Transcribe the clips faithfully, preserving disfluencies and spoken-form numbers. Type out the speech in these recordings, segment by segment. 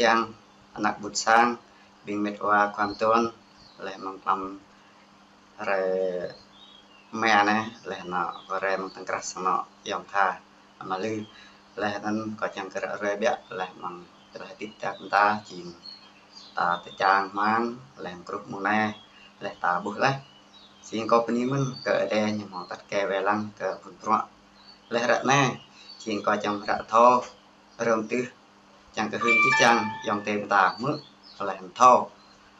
Kiăng ană ƀuôn sang, ƀing mĕt wa khua mơtuan, laih mơ̆ng klăm hrơi mơ̆ng anai, laih anŭn kơ hrơi mơ̆ng tơ̆ng krah sang anŭn yom tha ama lư. Laih anŭn kâo kiăng kơ ră ruai biă, laih mơ̆ng tơlơi hơdip ta kơ ta jing ta tơčang hmang, laih mơ̆ng kruh mơ̆ng anai, laih ta ƀuh laih. Jing kâo bơni mơ̆n kơ Ơi Adai ñu hmâo tăt kơ wai lăng kơ phun bruă. Laih ră anai, jing kâo kiăng ră thâo, rơm tưh, kiăng kơ hưn čih čang ayŏng adơi ƀing ta hmư̆, laih anŭn thâo.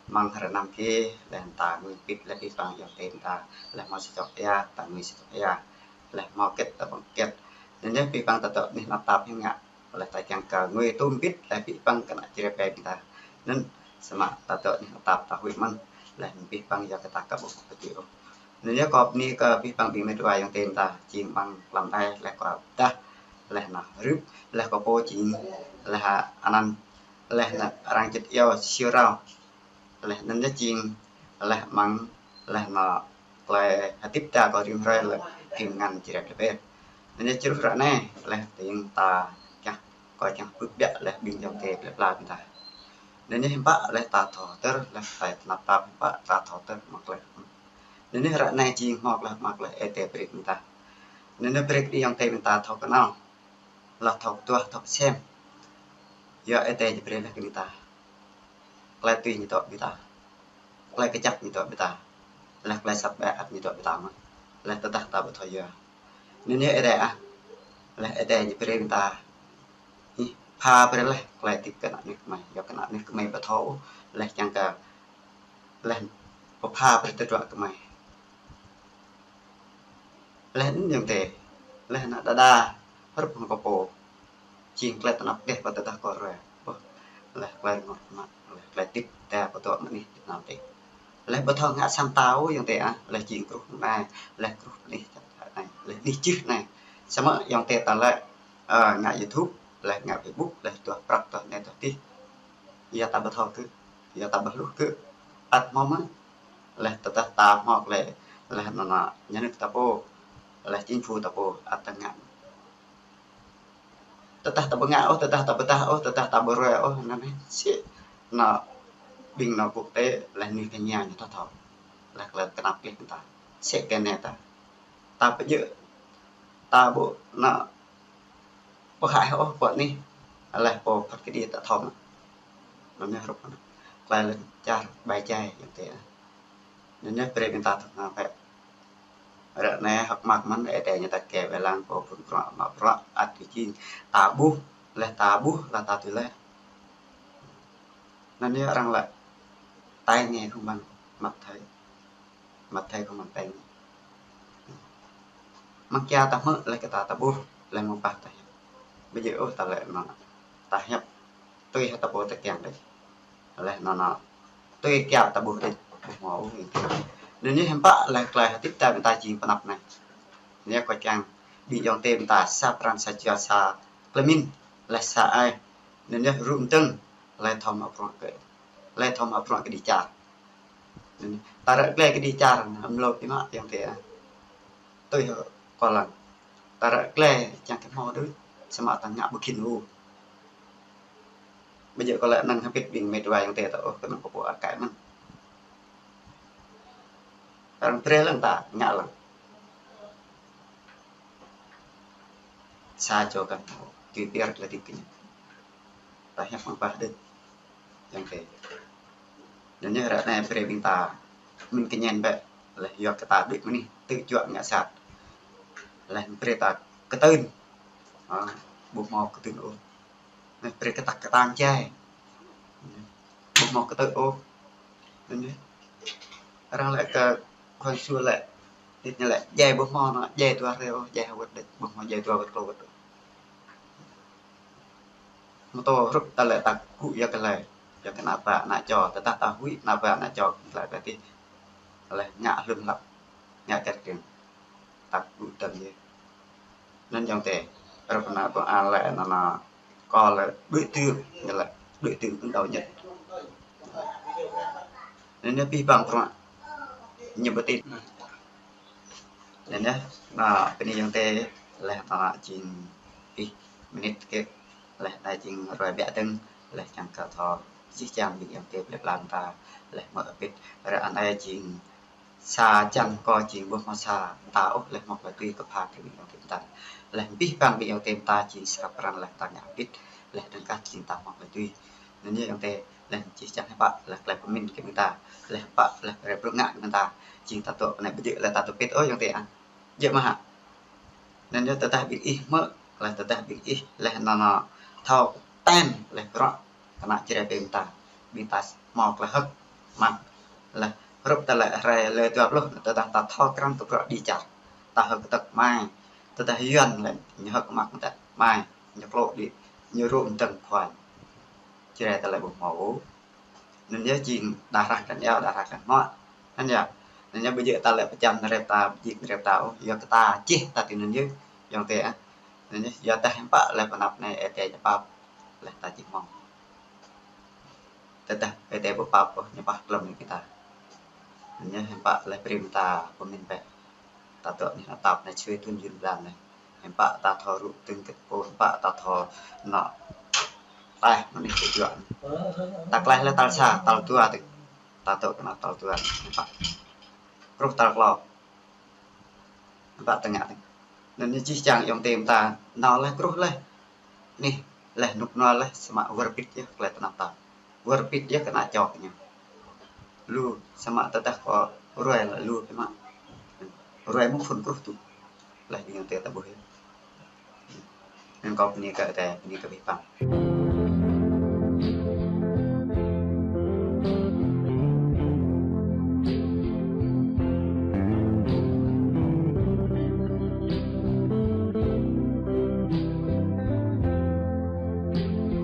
Mơ̆ng hrơi năm kơ, laih anŭn ta ngui pĭt laih pĭt păng ayŏng adơi ƀing ta, laih hmâo sa čô ia, ta ngui sa čô ia, laih hmâo kĕt ta ƀơ̆ng kĕt. Anŭn yơh pĭt păng ta dŏ anih tơnap tap hiam ngă, laih ta kiăng kơ ngui tŭm pĭt laih pĭt păng kơ ană Jrai ƀing ta. Anŭn samơ̆ ta dŏ anih tơnap tap ta huĭ mơ̆n, laih pĭt păng yua kơ ta ka ƀuh kơ pơtih ôh. Anŭn yơh kâo bơni kơ pĭt păng ƀing mĕt wa ayŏng adơi ƀing ta, jing mơ̆ng klăm anai, laih kâo dah, laih anŭn hrup, laih kâo pô jing, laih anăn, laih anŭn arăng čit iâu siu rao. Laih anŭn yơh jing, laih mơ̆ng, laih anŭn tơlơi hơdip ta kâo rĭm hrơi laih rĭm ngăn Jrai plơi Pĕr. Anŭn yơh čruh ră anai, laih tơring ta kiăng, kâo kiăng pơƀiă laih ƀing ayŏng adơi plơi pla ƀing ta. Anŭn yơh hiư̆m pă laih ta thâo tơr, laih ta tơnap tap hiư̆m pă ta thâo tơr mă tơlơi. Anŭn yơh ră anai jing hmâo tơlơi mă tơlơi Ơi Adai brơi ƀing ta. Anŭn yơh brơi kơ ayŏng adơi ƀing ta thâo kơnăl, laih thâo kơtuah, thâo kơsem. Yua Ơi Adai ñu brơi laih kơ ƀing ta. Tơlơi tui ñu dŏ ƀing ta. Tơlơi kơjăp ñu dŏ ƀing ta. Laih tơlơi sat ƀai ăt ñu dŏ ƀing ta mơ̆n. Laih tơdah ta ƀu thâo yua. Anŭn yơh Ơi Adai ah. Laih Ơi Adai ñu brơi ƀing ta. Ih, pha brơi laih tơlơi hơdip kơ ană mơnuih kơmơi. Yua kơ ană mơnuih kơmơi ƀu thâo ôh. Laih kiăng kơ, laih pơpha brơi tơdruă kơmơi. Laih anŭn ayŏng adơi, laih anŭn đa đa, hrup hăng kâo pô. Jing tơlơi tơnap dêh ƀơi tơdah kâo ruai. Ƀuh, laih tơlơi rơngot mă, laih tơlơi hơdip ta pơtô mơ̆ng anih Việt Nam tih. Laih ƀu thâo ngă sa mta ôh ayŏng adơi ah, laih jing kruh anai, laih kruh anih čăt anai, laih anih jưh anai. Samơ̆ ayŏng adơi ta laih, ơ, ngă YouTube, laih ngă Facebook, laih tuah prăk tuah anai tuah tih. Yua ta ƀu thâo kơ, yua ta ƀu hluh kơ, ăt hmâo mơ̆n. Laih tơdah ta hmâo laih, laih anŭn anŭn, nhà nước ta pô, laih chính phủ ta pô, ăt ta ngă. Tơdah ta ƀu ngă ôh, tơdah ta ƀu dah ôh, tơdah ta ƀu ruai ôh, anŭn anai, sĭ, anŭn, ƀing anŭn quốc tế, laih anŭn kơ ñu ñu ta thâo. Laih tơlơi tơnap dêh ta. Sĭ kơ anai ta. Ta pơjơ̆, ta ƀu anŭn pơhaih ôh pơ anih, laih pô phat kơđi ta thâo mă. Anŭn yơh hrup anŭn. Tơlơi lŏn čar ƀai jai ayŏng adơi ah. Anŭn yơh brơi ƀing ta thâo ngă bĕ. Ră anai hơ̆k mơak mơ̆n Ơi Adai ñu tăt kơ wai lăng kơ phun bruă mă bruă ăt kơ jing. Ta ƀuh, laih ta ƀuh, laih ta tui laih. Anŭn yơh arăng laĭ tai nghe không bằng mắt thấy. Mắt thấy không bằng tay nghe. Mơ̆ng kia ta hmư̆ laih kơ ta ta ƀuh, laih mơ̆ng pah ta hiăp. Ƀu djơ̆ ôh ta laĭ anŭn. Ta hiăp tui hăng ta pô ta kiăng đôč. Laih anŭn anŭn. Tui kiăng ta ƀuh đôč. Ƀu hmâo ôh. Anŭn yơh hiư̆m pă laih tơlơi hơdip ta ƀing ta jing pơ anăp anai. Anŭn yơh kâo kiăng ƀing ayŏng adơi ƀing ta sa pran sa jua sa klơmin laih sa ai. Anŭn yơh rŭ mơdơ̆ng laih thâo mă bruă kơ, laih thâo mă bruă kơđi čar. Ta ră glai kơđi čar, amlô ƀing mă ayŏng adơi ah. Tui hăng kâo lăng. Ta ră glai čang kơ hmâo đôč, samơ̆ ta ngă ƀu khĭn ôh. Ƀu djơ̆ kâo laĭ anŭn hơbĭt ƀing mĕt wa ayŏng adơi ta ôh, kơnơ̆ng kâo pô akă mơ̆n. Arăng brơi lăng ta ngă lăng. Sa čô kăn hmâo tui pơyơr tơlơi hơdip kơ ñu. Ta hiăp mơ̆ng pah đôč. Ayŏng adơi. Anŭn yơh ră anai brơi ƀing ta mĭn kơñen bĕ, laih yua kơ ta đuaĭ mơ̆ng anih tơjuă ngă sat. Laih brơi ta kơtưn. Ha, ƀu hmâo kơtưn ôh. Laih brơi kơtăk kơtang jai. Ƀu hmâo kơtưn ôh. Anŭn yơh. Arăng laĭ kơ khua su laĭ. Đĭt ñu laĭ jai ƀu hmâo anŭn, jai dua hrơi ôh, jai hơwơ̆t đôč, ƀu hmâo jai dua wơ̆t klâo wơ̆t. Mơ̆ tơl hrup ta laĭ ta kơkuh yua kơ laĭ, yua kơ ană bă ană čô, tơdah ta huĭ ană bă ană čô, laĭ ta tih. Laih ngă hlŭn hlăp, ngă kĕt kiăng. Ta kơkuh tơl yơh. Anŭn ayŏng adơi, hrup ană bă a laĭ anŭn anŭn, kâo laĭ đối tượng, ñu laĭ đối tượng phấn đấu nhất. Anŭn yơh pĭ păng bruă ñu ƀu tĭt. Anŭn yơh, anŭn bơni ayŏng adơi, laih anŭn jing pĭ minit kơ, laih anŭn jing ruai biă dơ̆ng, Laih čang kơ thâo, jih jang ƀing ayŏng adơi plơi pla ta, laih mơ̆ abih, ră anai jing sa čang kơ jing ƀu hmâo sa ta ôh, laih mơ̆ kơ tui kơ pha kơ ƀing ayŏng adơi ta. Laih abih bang ƀing ayŏng adơi ta jing sa pran laih ta ngă abih, laih dơ̆ng kah jing ta hmâo kơ tui. Anŭn yơh ayŏng adơi, laih jih jang hiư̆m pă, laih tơlơi pơmĭn kơ ƀing ta, laih hiư̆m pă, laih tơlơi bruă ngă kơ ƀing ta, jing ta tŏ anai ƀu djơ̆ laih ta tŏ pĭt ôh ayŏng adơi ah. Djơ̆ mơ̆ hă? Anŭn yơh tơdah ƀing ih hmư̆, laih tơdah ƀing ih, laih anŭn anŭn thâo ten, laih bruă kơ ană Jrai ƀing ta, ƀing ta hmâo tơlơi hơ̆k mơak. Laih hrup tơlơi hrơi lơ dua pluh, tơdah ta thâo krăn kơ bruă đĭ čar, ta hơ̆k kơdơ̆k mai, tơdah Yuan laih ñu hơ̆k mơak kơdơ̆k mai, ñu klŏ đĭ, ñu rŭ mơdơ̆ng khuan. Jrai tơlơi ƀu hmâo ôh. Anŭn yơh jing đa hră kăn yơh, đa hră kăn hmư̆. Anŭn yơh. Anŭn yơh ƀu djơ̆ ta lĕ pơčăm rep ta, jik rep ta ôh, yua kơ ta čih ta tui anŭn yơh, ayŏng adơi ah. Anŭn yơh, yua tơdah hiư̆m pă laih pơ anăp anai Ơi Adai ñu pap, laih ta či hmâo. Tơdah Ơi Adai ƀu pap ôh, ñu pap klăm ñu kơ ta. Anŭn yơh hiư̆m pă laih brơi ta pơmĭn bĕ. Ta tŏ anih anŏ tap anai čuê tun jun blan anai. Hiư̆m pă ta thâo rŭ tơ̆ng kơ̆t pô, hiư̆m pă ta thâo anŏ taih mơnuih kơ juă. Ta klaih laih tal sa, tal dua tơ̆ng. Ta tŏ kơ anŏ tal dua, hiư̆m pă. Truh tal klâo. Hiư̆m pă ta ngă tơ̆ng. Anŭn yơh jih jang ayŏng adơi ta nao laih truh laih. Anih, laih rơnŭk rơnua laih, samơ̆ wơr bĭt yơh tơlơi tơnap tap. Wơr bĭt yơh kơ ană čô kơ ñu. Lu, samơ̆ tơdah kơ ruai laih lu kơ mă. Ruai mơ̆ng phŭn truh tŭ. Laih ƀing ayŏng adơi ta ƀuh yơh. Anŭn kâo bơni kơ Ơi Adai, bơni kơ abih bang.